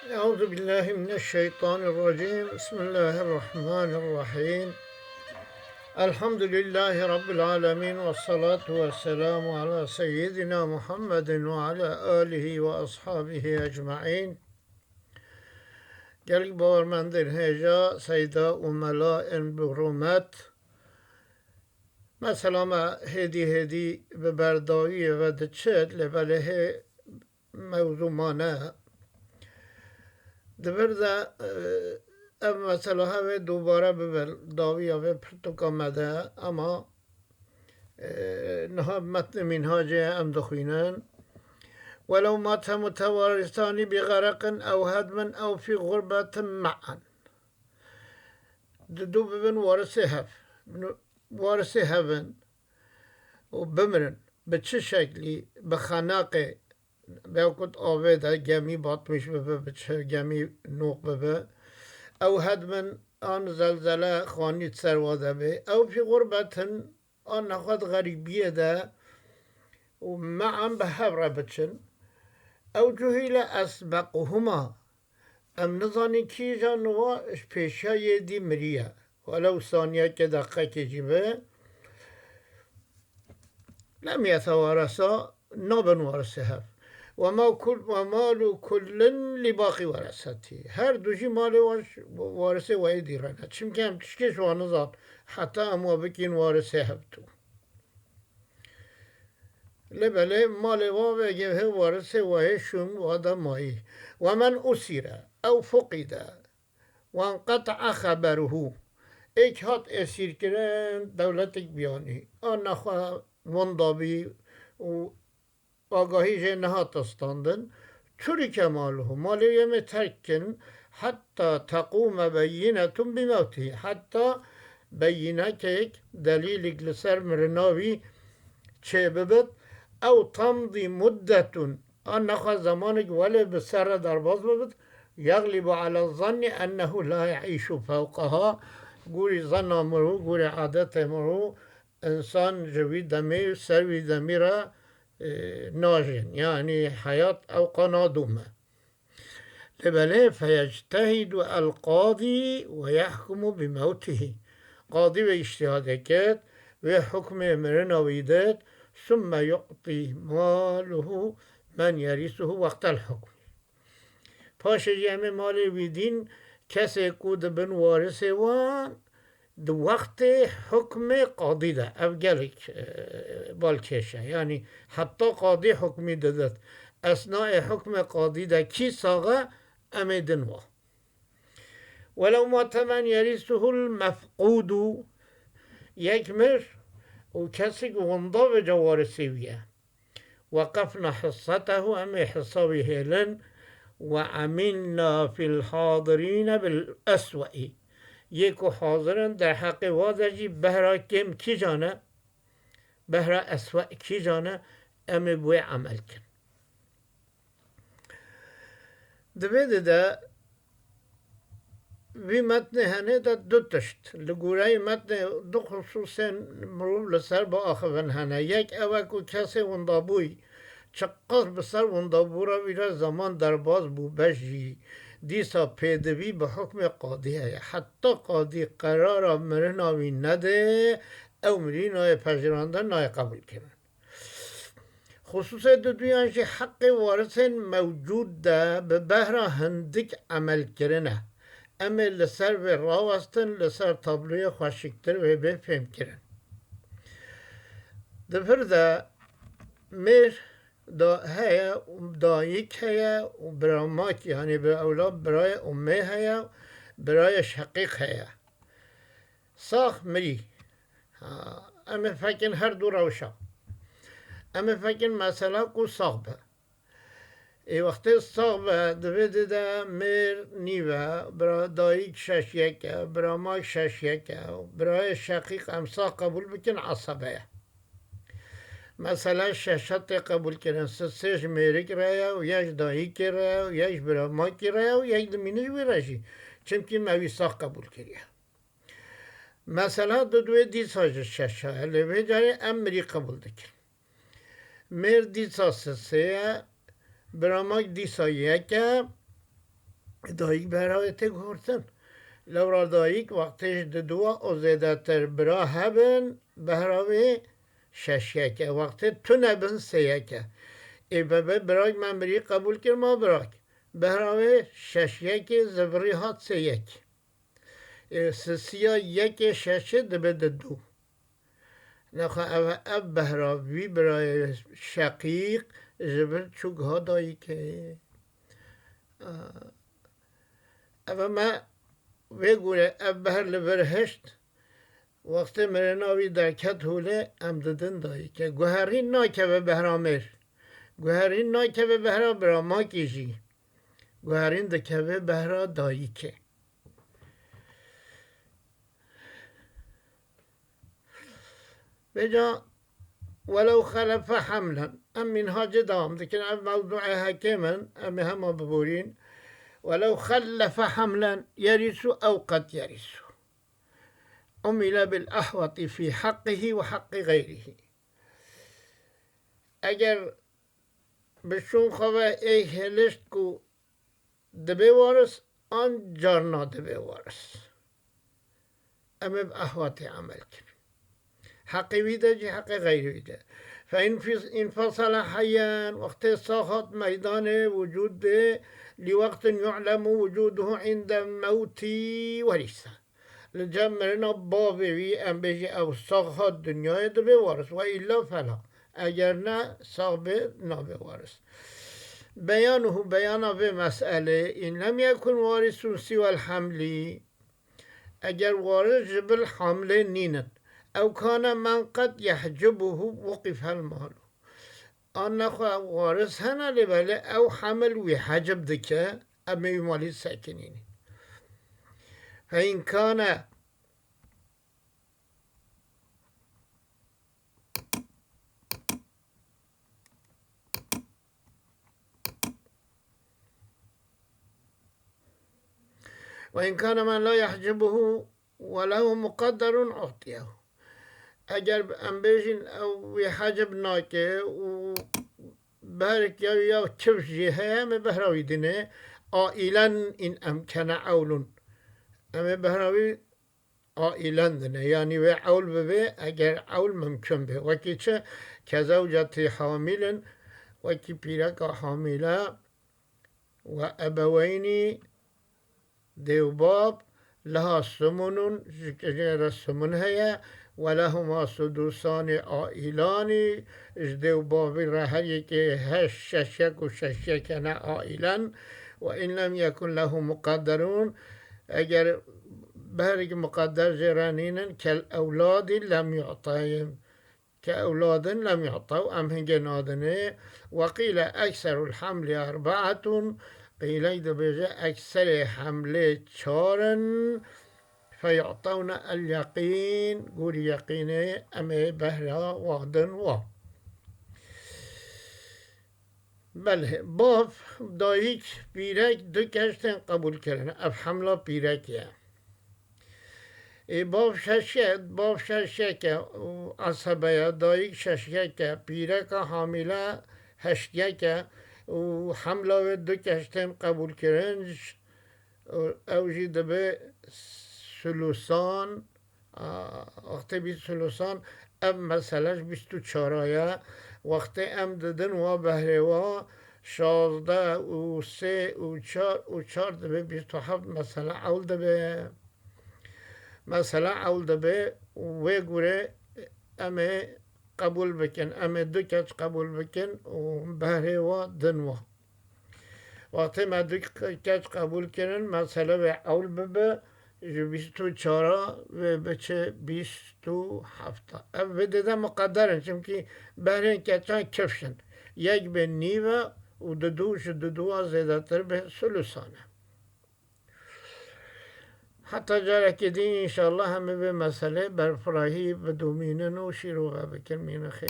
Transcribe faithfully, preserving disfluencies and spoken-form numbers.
أعوذ بالله من الشيطان الرجيم. بسم الله الرحمن الرحيم. الحمد لله رب العالمين، والصلاة والسلام على سيدنا محمد وعلى آله وأصحابه أجمعين. Gelek bawermendên hêja, seyda û mela ên bi rûmet. Mesela me hêdî hêdî bi berdawiyê ve diçit, lê belê hê mewzû mane. Di vir de, e, ev mesela hevê dubare bibe dawiya vê pirtûka me de, ama, e, niha metnê Mînhacê em dixwînin. ولو مات متوارثان بغرق أو هدم أو في غربة معا. Di du bibin warisê hev. Nu-, warisê hev in û bimirin. Bi çi şeklî? Bi xenaqê, veyahut avê de gemî batmiş bibe, bi çi gemî noq bibe. Ew hedmin an zelzele xanî ser wa de bê. Ew fî xurbetin an nexwe di xerîbiyê de û me'an bi hev re biçin. Ew cuhîle esbequhuma. Em nizanîn kîjan wa ji pêşiya yê dî miriye. Welew saniyekê deqekê jî be. Lem yetewaresa, nabin warisê hev. Ve ma kul-, ve malu kullin li baqî weresetî. Her du jî malê wan ji warisê wayê dî re ne. Çimkî em tişkê ji wan nizan. Heta em wa bikîn warisê hev tu. Lê belê malê wa vegê hê warisê wayê şûn wa de mayî. Ve men usîre ew fuqîde. Wenqeta'a xeberuhu. Êk hat esîrkirin, dewletek biyanî. An nexwe winda bî û agahî jê nehat standin. Turike maluhu. Malê wê mê terk kin. Hetta tequme beyinetun bi mewtihi. Hetta beyinekek, delîlek li ser mirina wî çêbibit. Ew tamdî muddetun. An nexwe zemanek welê bi ser re derbas bibit. Yeglibu ala zannî ennehu la yeîşu fewqaha. Gûrî zanna mirû, gûrî adetê mirû, insan ji wî demê, ser wî demî re, e, najên. Yanî heyat ewqa nadûme. Lê belê feyectehidu el qadî ve yehkumu bi mewtihî. Qadî ve îctihadê ket, wê hukmê mirina wî dit, summe yu'tî maluhu men yerisuhu wextel hukmî. Paşê jî em ê malê wî dîn kesê ku dibin warisê wan, di wextê hukmê qadî de. Ev gelek, e, balkêş e. Yanî heta qadî hukmî didit. Esnayê hukmê qadî de kî sax e, em ê din wa. Welew mate men yerisuhul mefqûdu, yek mir û kesek winda vêca warisê wî ye. Weqefna hissetehu, em ê hisa wî hêlin. Ve eminna fil hadirîne bil eswe'i. Yê ku hazir in derheqê wa de jî behra kêm kîjan e, behra eswe kîjan e, em ê bi wê emel kin. Di vê de, de vî metnê henê de du tişt. Li goreyê metnê du xisûsên mirov li ser biaxivin hene. Yek ew e ku kesê windabûyî çiqas bi ser windabûra wî re zeman derbas bû, beş jî dîsa pêdivî bi hukmê qadî heye. Heta qadî qerara mirina wî nede, ew mirî nayê pejirandin, nayê qebûlkirin. Xisûsê duduyan jî heqê warisên mewcûd de bi behra hindik emelkirin e. Em ê li ser vê rawestin, li ser tabloyê xweşiktir vê bê fêmkirin. Di vir de mêr da heye û dayik heye û biramak, yanî bi ewlad birayê ummê heye, birayê şeqîq heye. Sax mirî. Ha, em ê fekin her du rewşa. Em ê fekin mesela ku sax be. Ê wextê sax be, di vê dê de mêr nîv e, bira dayik şeş yek e, biramak şeş yek e, birayê şeqîq em sax qebûl bikin, esebe ye. Mesela şeşa tê qebûlkirin, sisê ji mêrik re ye û yek ji dayikê re ye û yek ji biramakî re ye û yek dimîne ji wî re jî. Çimkî me wî sax qebûl kiriye. Mesela di duê dîsa ji şeşa ye, lê vê carê em mirî qebûl dikin. Mêr dîsa sisê ye, biramak dîsa yek e, Dayik behra wê tê guhertin. Lewra dayik wextê ji diduwa û zêdetir bira hebin, behra wê şeş yek e. Wextê tune bin sê yek e. Ê bebe birak me mirî qebûl kir, ma birak. Behra wê şeş yekê zivirî hat sê yek. Ê sisiya yekê şeşê dibe didu. Nexa ev, ev behra vî birayê şeqîq ji vir çû giha dayikê. Ev me vê gure ev behr li vir hişt, wextê mirina wî derket holê em didin dayikê. Guherîn nakeve behra mêr. Guherîn nakeve behra bira makî jî. Guherîn dikeve behra dayikê. Vêca welew xelefe hemlen. Em mînhacê dewam dikin. Ev mewdûê hekê min, em ê hema biborîn. Welew xelefe hemlen yerisu ew qet yerisu. Umile bil ahwati fî haqqihî ve haqqi xeyrihî. Eger bi şûn xwe ve ê hilişt ku dibe waris, an carna dibe waris. Em ê bi ehwatê emel kirin. Heqê wî de jî, heqê xeyrê wî de. Fe in fis-, infasala heyyen, wextê sax hat meydanê wicûdê, li wextin yu'lemu wicûduhu inde mewtî werîse. Li cem mirina bavê wî, em bêjî ew sax hat dinyayê, dibe waris. Ve îlla fela. Eger ne, sax be, nabe waris. Beyanuhu, beyana vê meselê, in lem yekun warisun siwel hemlî, eger waris ji bil hamlê nînin, ew kane men qet yehcibuhu wuqifel malu. An nexwe waris hene, lê belê ew hemil wî hecib dike, em ê wî malî sekinînî. Fe in kane Ve in kane men la yehcibuhu ve lehu muqadderun u'tiyehu. Eger em bêjin ew wî hecib nake û behrek ya, ya kifş jî heye, em ê behra wî dine. Ailen in emkene ewlun. Em ê behra wî ailen dine. Yanî wê ewl bibe, eger ewl mimkun be. Wekî çi? Ke zewcetî hamilin, wekî pîreka hamîle, ve ebeweynî, dê û bab, leha sumunun, ji, ji re sumun heye, ve lehuma sudusanî ailanî, ji dê û bavî re her yekê heşt, şeş yek û şeş yek hene ailen, ve in lem yekun lehu muqadderun, eger behrek muqadder jê re nînin, kel ewladî lem yu'tayim, ke ewladin lem yu'taw, em hingê nadinê. Ve qîle ekserul hemli erbaetun, qîlek dibêje ekserê hemlê çar in, fe yu'tawne el yeqîn, gorî yeqînê em ê behra wadin wa. Belê, bav, dayik, pîrek du keş tên qebûlkirin. Ev hemla pîrekê ye. Ê, bav şeş ye, bav şeş yek e û esebe ye, dayik şeş yek e, pîreka hamîle heşt yek e û hemla wê du keş tên qebûlkirin, û ew jî dibe sulusan, a, wextê bîst sulusan, ev mesele ji bîst û çar a ye. Wextê em didin wa behrê wa, şazdeh û sê û çar û çar dibe bîst û heft, mesele ewl dibe. Mesele ewl dibe, wê gure em ê qebûl bikin, em ê du keç qebûl bikin û behrê wa din wa. Wextê me du keç qebûl kirin, mesele wê ewl bibe, ji bîst û çar a wê biçe bîst û heft a. Ev vê dê de miqeder in, çimkî behrên keçan kifş in. Yek bê nîv e û didu ji didu a zêdetir bê sulusan e. Heta carekê din, înşallah, em ê vê meselê berfirahî bidomînin û şîrove bikin. Mîna xêr.